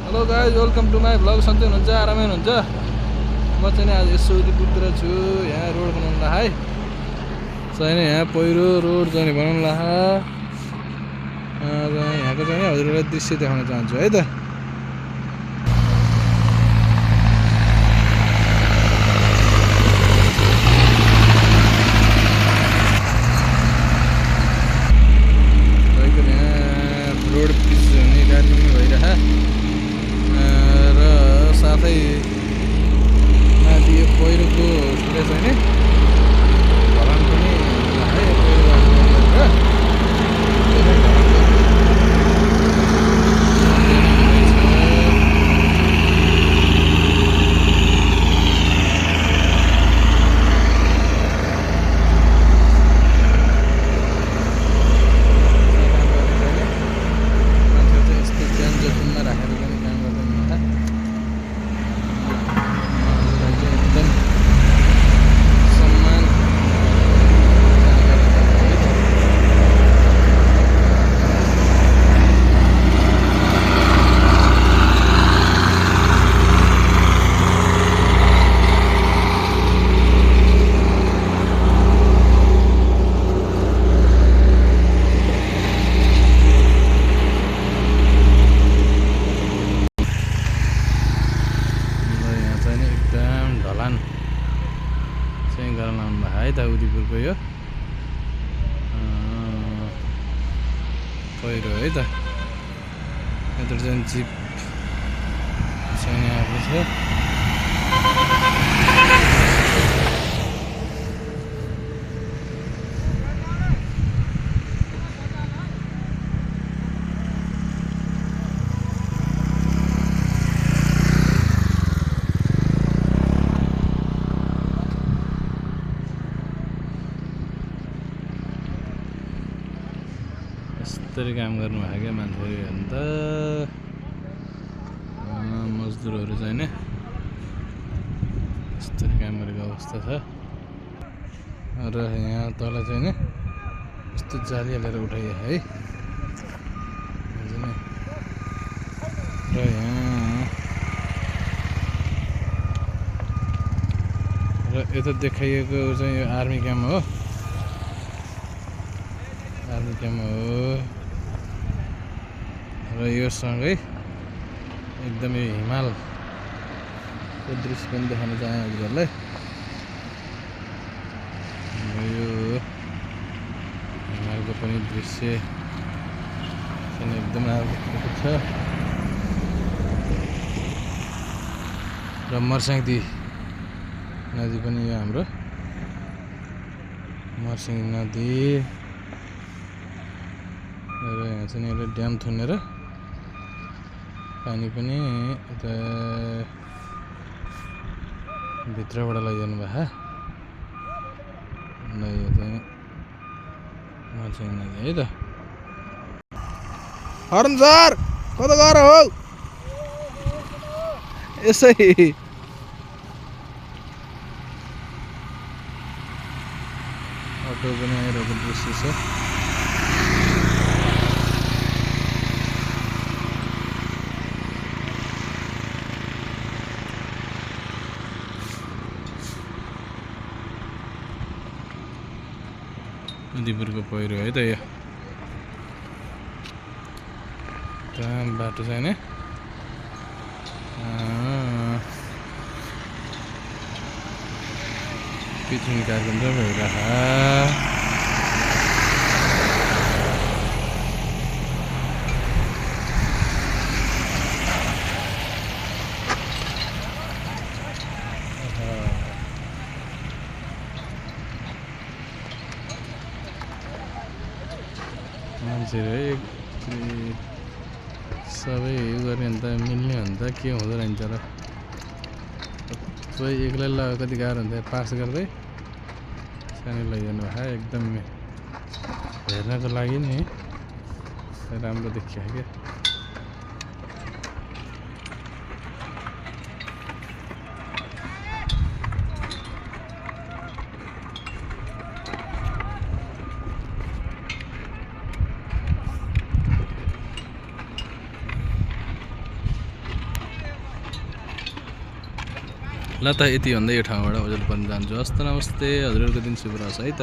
Hello guys welcome to my vlog. सन्चै हुनुहुन्छ आरामै हुनुहुन्छ। म चाहिँ आज यसो उदिपुरतिर छु। यहाँ रोड बनाउनु ला है चाहिँ यहाँ पहिरो रोड चाहिँ बनाउनु ला। यहाँको चाहिँ हजुरलाई दृश्य देखाउन चाहन्छु है त। रोड पिच हुने कार्यक्रम भइरह र साथै माथि यो पहिरोको छुट्टै छैन ढलान पनि है ढलान चाहिँ गर्न आउनु भयो है त। उदिपुरको यो पहिरो है त। यता चाहिँ जिप चाहिँ आएको छ। यसरी काम गर्नु भयो क्या मान्छेहरू अन्त मजदुरहरू चाहिँ नि यसरी काम गरेको अवस्था छ। र यहाँ तल चाहिँ नि यस्तो जाली हालेर उठाइयो है। र यहाँ र यता देखाइएको चाहिँ यो आर्मी क्याम्प हो। आर्मी क्याम्प हो र यो सँगै एकदमै हिमालको दृश्य पनि देखाउन चाहे हजुरहरूलाई। यो हिमालको पनि दृश्य चाहिँ एकदमै राम्रो छ। र मर्स्याङ्दी नदी पनि यो हाम्रो मर्स्याङ्दी नदी। र यहाँ चाहिँ एउटा ड्याम थुनेर पानी पनि यता भित्रबाट लैजानु भयो। ल यो चाहिँ मर्स्याङ्दी नदी है त। हरन सर कता गएर हो यसै अटो पनि आइरहेको दृश्य छ। उदिपुरको पहिरो है त यो। बाटो चाहिँ नि पिचिङ कार्यक्रम चाहिँ भइरहेको। मान्छेहरू सबै यो गर्ने भने त मिल्ने भने त के हुँदो रहन्छ र। सबै एक्लै ल कति गाह्रो हुन्छ पास गर्दै सानो लैजानु भयो। एकदम हेर्नको लागि नि राम्रो देखियो क्या। ल त यति भन्दै यो ठाउँबाट ओजेल पनि जान्छु। हस्त नमस्ते, हजुरहरूको दिन शुभ रहोस् है त।